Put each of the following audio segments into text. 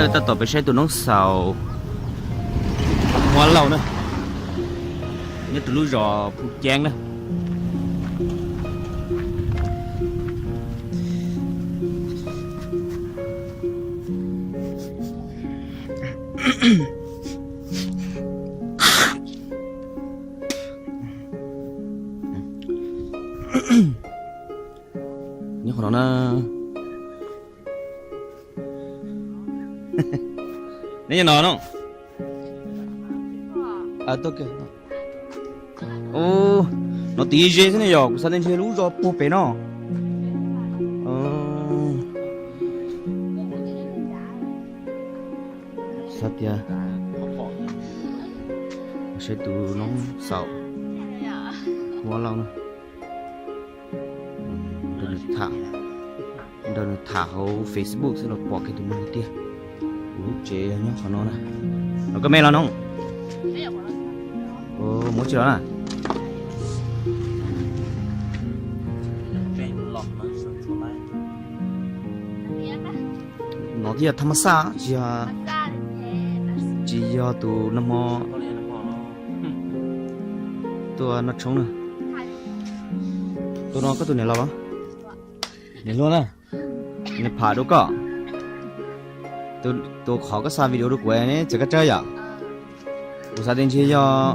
Tab tom peb saib tus noob xaus Huab Lauj na, nyob rau lub zos Phu Ceeb na. Nyob qhov no na. Neb nyob no no. Tuaj kiag. Ub, no tiv ze xwb ne yom, kuv xav tias ntshe lub zos puag pem no. Xav tias, saib tus noob xaus Huab Lauj na. Nrog nws tham hauv Facebook xwb los pom kiag tus neeg tiag. Kuv lub tsev yog nyob qhov no na. Los koj me los no. Muab tsis los na. No thiaj yog tham ma xaj, tsis yog, tsis yog tus nag hmo. Tuaj noj tshoob na. Tus no koj tus niam laus los? Niam hluas na. Nws pham rau koj. Tus qhov koj xa video rau kuv ne, txawm koj tsawb yom. Kuv xav tias ntshe yog,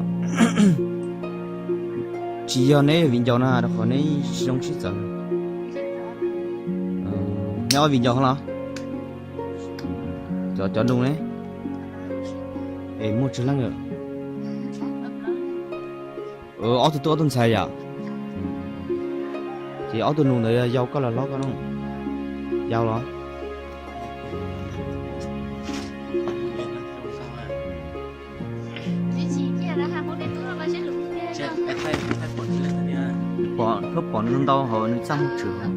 tsis yog neb viv ncaus na, rau qhov neb zoo sib txawv. Neb ob viv ncaus los? Cov, cov nus ne? Es muaj tsawg leej lawm? Ob tug tub ob tug ntxhais yom? Ces ob tug nus ntawd yog yau koj los hlob koj no? Yau los? Pom, pom nws ntau hauv nws txaj muag tshwm.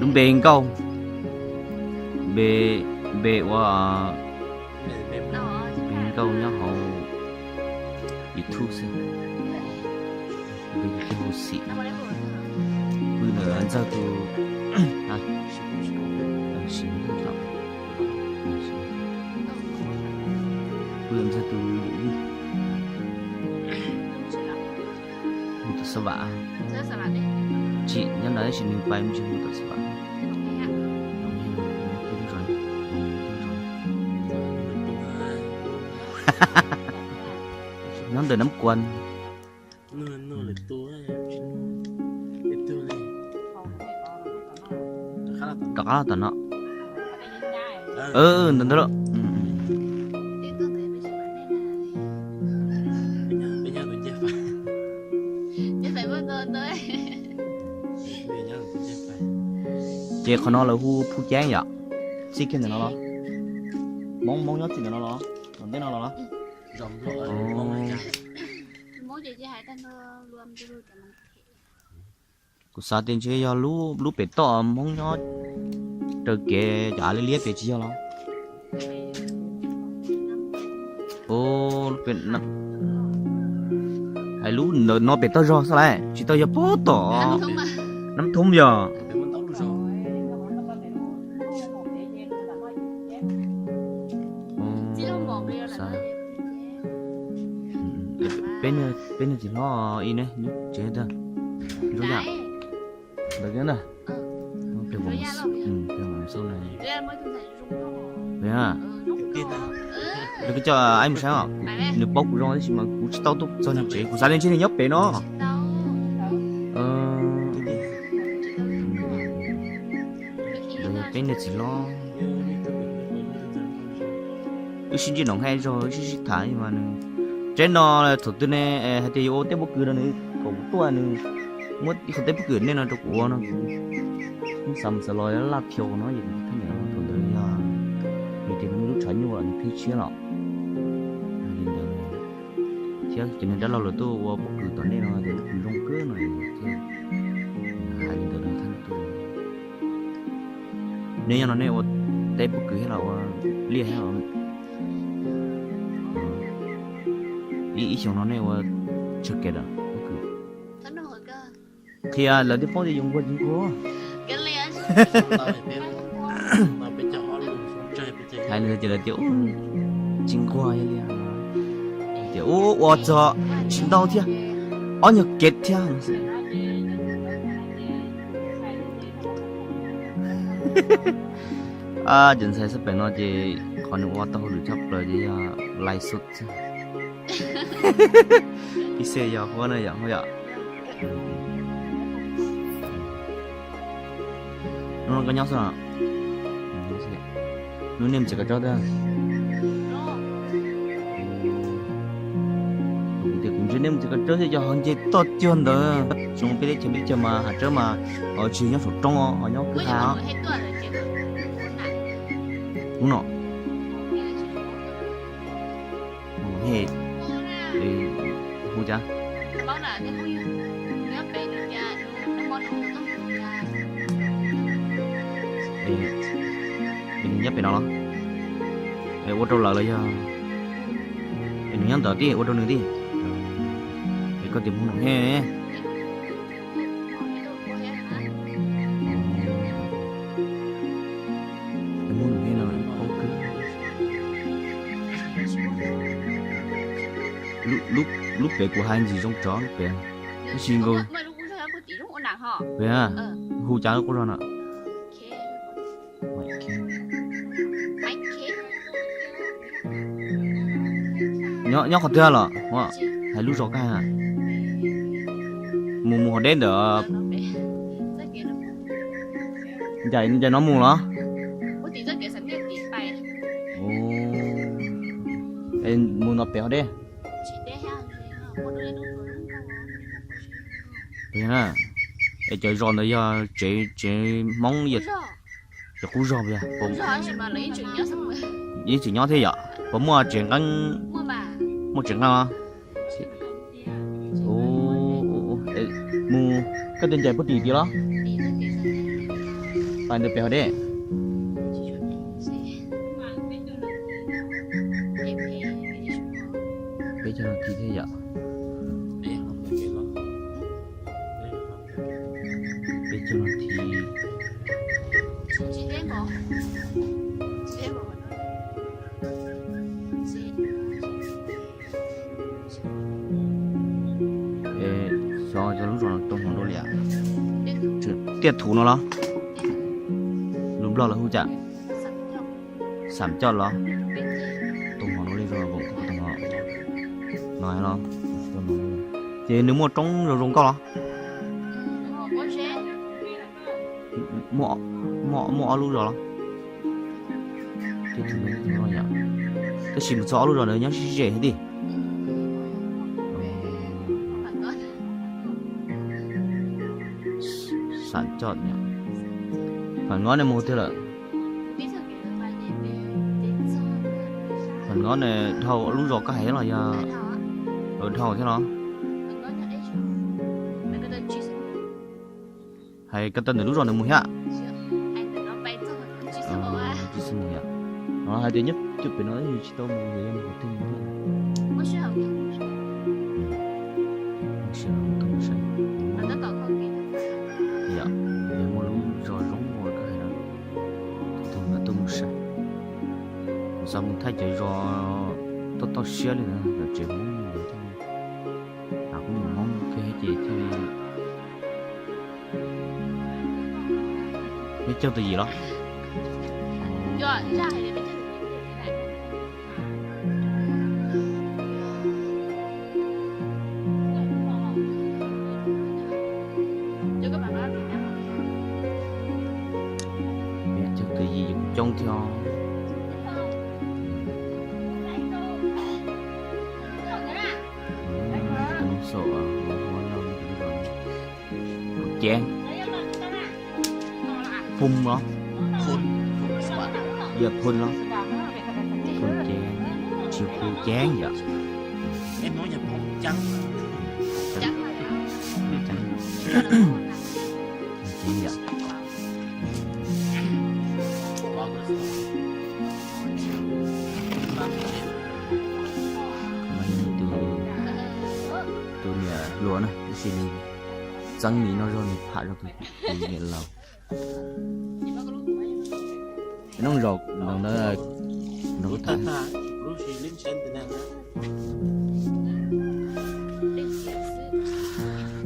Lub npe nkauj, npe ua, npe nkauj nyob hauv YouTube xwb. Pw ntawm ntxawg tus, pw ntxawg tus, mus tom Xav Vam. Tsis nyob ntawd tab sis nws pais mus tom Xav Vam. Nyob ntawm Nab Kuas. Rov qab los tom no. Ntawd ntawd lawm. Ces qhov no lawv hu Phu Ceeb yom? Txij kiag ntawm no los? Hmoob, Hmoob nyob txij ntawm no los? Tom ntej no los? Kuv xav tias ntshe yog lub, lub pem toj Hmoob nyob raws kev cov av liab liab pem tsis yog los? Hais lub ntawm no pem toj zog xwb lauj, tsis tau yog pem toj. Nab Thoob yog. Peb niag txiv hlob i ne, tsev ntawd ntawd na. Nws coj aib mus saib os, nws paub kuv zoo tab sis mas kuv tsis tau tuaj txog nws tsev, kuv xav tias ntshe nws nyob pem no. Peb niag txiv hlob. Wb sib ntsib noo hais zog wb sib sib tham mas nws, tsev no thaum twg ne hais tias yuav ua teb pob kws no nws kom kuv tuaj, nws muab ib qho teb pob kws nej no rau kuv ua no kuv xav mus xav los laj thiau no, thaum ntawd yog nws tias nws muaj lub tshav nyuj los nws pheej tshiab los. Thiab ces nws dab laug lawv tuaj ua pob kws tom nej no tias lub kws zoo kawg no thiab. Hais li ntawd no thiab. Nej nyob no nej ua teb pob kws thiab los ua liaj thiab? Ib xyoos no nej ua tsawg kev lawm pob kws? Qhia lawv thiaj paub tias yus nquag tsis nquag. Hais li ces lawv tias, tsis nquag li, tias ua ua txog tsis ntau thiab, ob nyuag kev thiab. Ces ntxhais xab pem no ces qhov nws ua tau hauj lwm tshaj plaws ces yog lais xus xwb. Ib xej yog huab na yom, huab yom. Hnub no koj nyob xwb los? Hnub nej mus txiav kav tsawb thiab? Kuv tias kuv ntsia nej mus txiav kav tsawb thiab, yog ho nce toj cuag ntawd, tsis muaj peb teb chaws, peb teb chaws mas hav tsawb mas tsis nyob saum roob os, nyob kwj ha. Hnub no hu cas? Es nws nyob pem no los? Es ua rau lawv los yog? Es nws nyob ntawd tij, ua rau nws tij. Es koj tias Hmoob Nus Hej ne? Hmoob Nus Hej no paub kawg. Lub pem kuv hais ntxim zoo tso lub pem, tab sis nkaus. Hu cas lub qub zog na? Nyob qhov twg los? Hais lub zos koj hais na. Mus mus hauv deb ntawm, ncaim ncaim no mus los? Mus no pem hauv deb. Es cov zos ntawd yog tsev tsev Hmoob, cov qub zog puas yog? Yeej tseem nyob thiab yom? Puas muaj tsev nqeeb? Muaj tsev nqeeb os. Mus, koj tias ncaim puag tim tid los? Pais ntawd pem hauv deb. Peb caug nas this thiab yom? Peb caug nas this. Xyov cov lub zos no tau hmoov dua li, Tiaj Thuv no los? Lus Nplog lawv hu cas? Xam Coj los? Tau hmoov dua li zos no, ces nws muaj roob zoo zoo nkauj los? Muaj ob lub zos los? Tab sis mus txog ob lub zos ntawd nyob sib ze thiab tij. Xam Coj, Pham Ngob nej mus twg lawm? Pham Ngob ne, dhau lub zos koj hais los yog? Dhau thiab los? Hais ko taw ntawm lub zos ntawd mus thiab. Mus yom, no hais tias nyob cov pem no tsis tau mus, yog mus qhov twg mus thiab? Mus saib, yog muaj lub zos zoo ua koj hais no, tus ntawd tuaj mus saib. Kuv xav mus thaij cov zos toj toj siab li ntawd, cov tsev Hmoob ntawd thiaj li, kuj mus Hmoob thiab ces thiaj li. Peb caug tus yim los? Peb caug tus yim coob thiab. Ceev, Phoo los? Yog Phoo los? Phoo Ceev, tsis Phoo Ceev yom? Ceev yom? Tus niam hluas na, tab sis nws txeeb nws noj zog nws pham zog tus niam laus. Noj zaum no ntawd, no tham.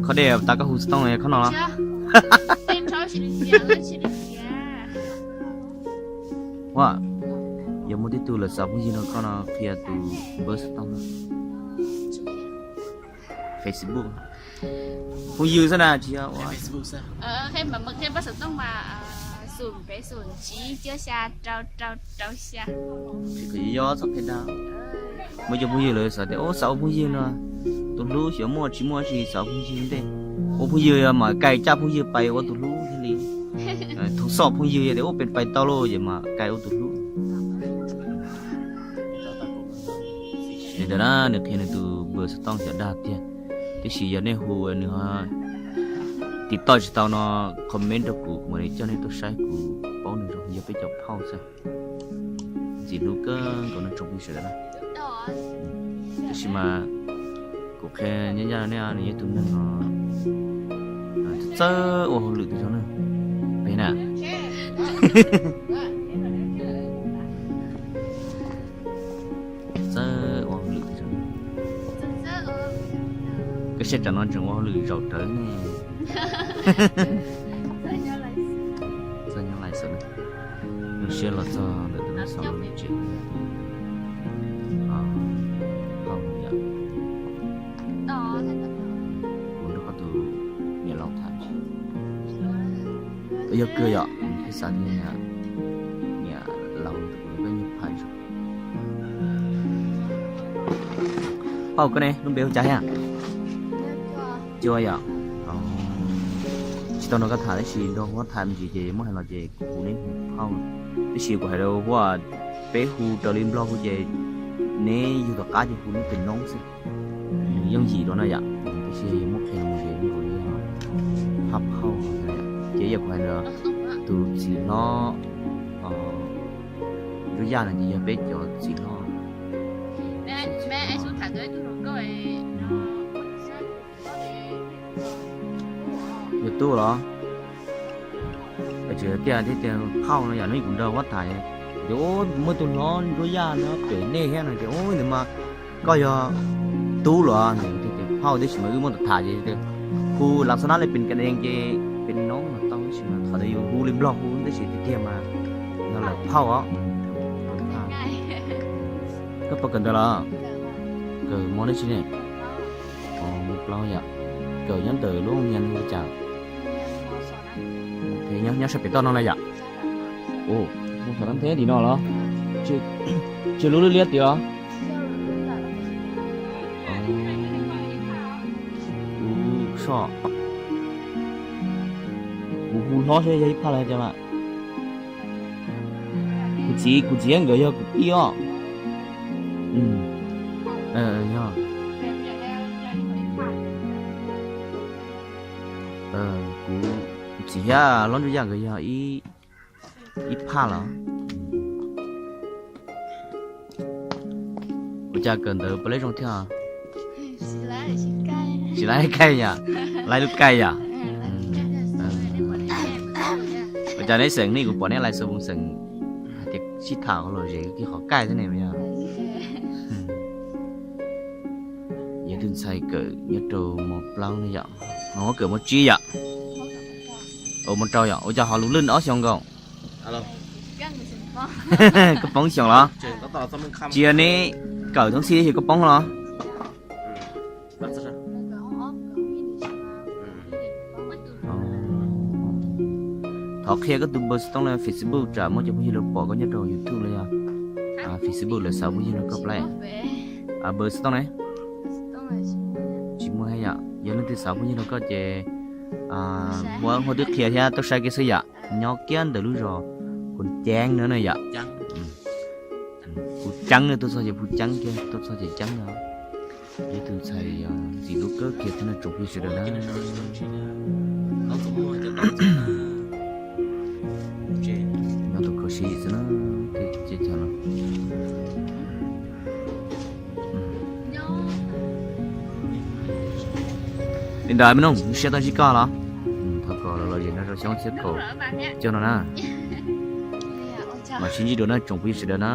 Qhov dej tas koj hu xov tooj khob no los? Ua, yog muaj tib tug lawv xav phooj ywg no koj no qhia tus npawb xov tooj no. Facebook. Phooj ywg xwb na tsis yog ua. Yog txoj pheej dag. Muaj cov phooj ywg lawv xav tias ua xav ua phooj ywg no, tus hlub xyov muaj tsis muaj tsis xav ua phooj ywg ntej. Ua phooj ywg mas kais caj phooj ywg pais ua tus hlub thiaj li. Thov xoj phooj ywg yog tias ua pes pais tau lauj ces mas kais ua tus hlub. Li ntawd na nws qhia nws tus npawb xov tooj xyov dag tiag. Tiam sis yog nej hu nws ho tiv toj tsis tau no, comment rau kuv kuv mam li coj nej tuaj saib kuv paub nws zoo yog peb cov phauj xwb. Ntxim hlub kawg nkaus no tsoom phooj ywg sawv daws na. Tab sis mas kuv qhia nyob ncaj rau nej nws yog tus neeg no txawj ua hauj lwm tus zog na. Pem na. Txawj ua hauj lwm tus zog. Koj siab tsam no tseem ua hauj lwm zaum rawv ne. Txawj nyob lais xwb. Lub siab los txog ntawm tus neeg xaus lub tsev. Hauj yam. Kuv nrog koj tus niam laus tham. Yog kawg yom, thiaj xav tias niam laus tus kuv peb nyuag phais zoo. Phauj koj ne lub npe hu cas thiab? Cua yom. Tsis tau nrog koj tham tab sis nrog huab tham me ntsis ces muab hais los ces kuv hu neb hu phauj. Tab sis kuv hais rau huab, peb hu raws li nplog hu ces neb yug tom qab ces hu neb tus noob xwb. Nws yooj yim rau na yom, tab sis yog muab qhia mus ces nkaus li yog phaj phauj. Ces yog kuv hais ntawd, tus txiv hlob Ntsuab Yaj no ces yog peb cov txiv hlob. Yog tub los? Tsis tiag thiab tias phauj no yom, no kuv nrog huab tham ces muaj tus hlob Ntsuab Yaj no pem nej thiab no ces ntawd mas koj yog tub los? Nws tias phauj tab sis mas wb muab tham tham ces hu las xo nab li pes kas dees ces pes noob los tau tab sis mas qhov ntawd yus hu li nplog hu tab sis tiag tiag mas yog lawm phauj os. Koj puas kawm ntawv los? Kawm mos dab tsi ne? Mos plaub yom. Kawm nyob ntawm lub nyias li cas? Nyob sab pem toj no na yom. Ua, mos xov dab nteb tim no los? Tsis lub liab liab tim los? Kuv soj, kuv hu hlob seb yog ib phaj los cas mas. Kuv txiv, kuv txiv nkawd yog kuv tij os. Yog. Kuv txiv thiab hlob Ntsuab Yaj nkawd yog ib phaj los? Ua cas kawm ntawv puas laib zoo thiab? Tsis laib kaij yom? Laib lub kaij yom? Ua cas neb xeem nej kuv pom neb laij xo mus xeem hais tias sib tham los zem kiag qhov kaij xwb ne yog? Yog tus ntxhais kawm nyob rau mos plaub ne yom? Ho kawm mos tsib yom? Mos rau yom? Ua cas ho lus lwj ob xyoos nkaus? Koj poob xyoos los? Tsis yog neb kawm thoob txhib yog koj poob los? Thov qhia koj tus npawb xov tooj los Facebook tsam muaj cov phooj ywg lawv pom koj nyob rau YouTube los yog Facebook lawv xav phooj ywg nrog koj plab. Npawb xov tooj ne? Tsis muaj thiab yom? Yog leej twg xav phooj ywg nrog koj ces muaj hauj twb qhia thiab tuaj saib kiag xwb yom. Nyob kiag ntawm lub zos Phu Ceeb no na yom. Phu Ceeb no, tuaj txog ces Phu Ceeb kiag, tuaj txog ces Ceeb no. Ib tug ntxhais ntxim hlub kawg kiag thiab no tsoom phooj ywg sawv daws na. Nyob tus kho siv xwb na, ces chaw no. Li ntawd me nus, siab tau ntsib koj los? Thov kom Los los zem no rau xyoo ob txhiab kaum cuaj no na. Mam sib ntsib dua na tsoom phooj ywg sawv daws na.